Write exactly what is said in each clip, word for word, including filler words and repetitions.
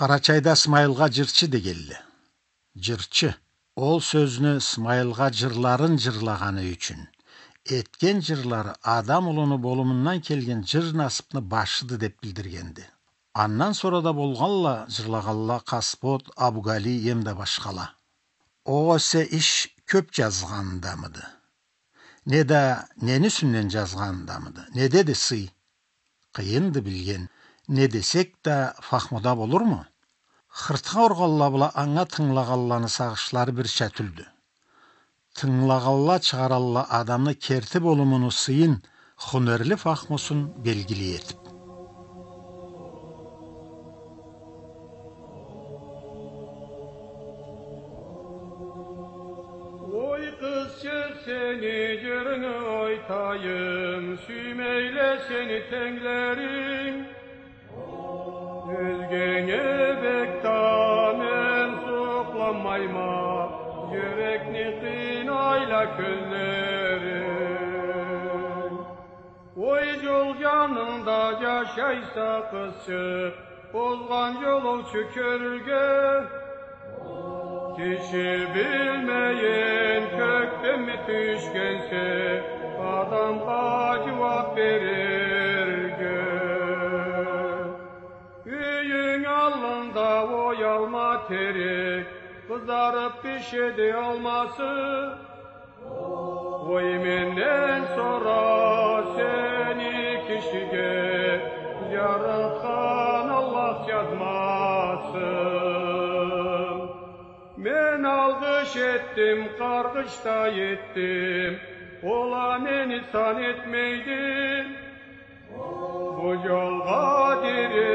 Къарачайда Смайылгъа джырчы дегелле. Джырчы. Ол сёзню Смайылгъа джырларын джырлагъаны ючюн, этген джырлары адам улуну болумундан келген джыр насыбны башыды деп билдиргенди. Андан сора да болгъалла джырлагъалла Къаспот, Абугали эмда башхала. Огъесе иш кёп джазгъандамыды? Неда нени юсюнден джазгъандамыды? Недеди сый? Къыйынды билген, не десек да, фахмуда болурму? Хыртха ургъалла бла анга тынгылагъалланы сагъышлары бирча тюлдю. Тынгылагъалла чыгъаралла адамны керти болумуну сыйын хунерли фахмусун белгили этип. Ой, къызчыкъ, сени джырынгы айтайым, сюймейле сени тенглеринг. Ёзгенге бек да мен сукъланмайма, джюрекни къыйнайла кёзлеринг. Ой, джол джанында джашайса, къызчыкъ, озгъан джолоучу кёрюрге. Киши билмейин, кёкденми тюшгенсе, адамгъа джууап берирге. Юйюнг аллында, ой, алма терек, къызарып бишеди алмасы. Ой, менден сора сени кишиге джаратхан Аллах джазмасын. Мен алгъыш этдим, къаргъыш да этдим, ол а мени сан этмейди. Бу джолгъа дери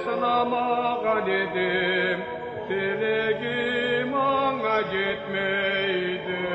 сынамагъан эдим, тилегим анга джетмейди.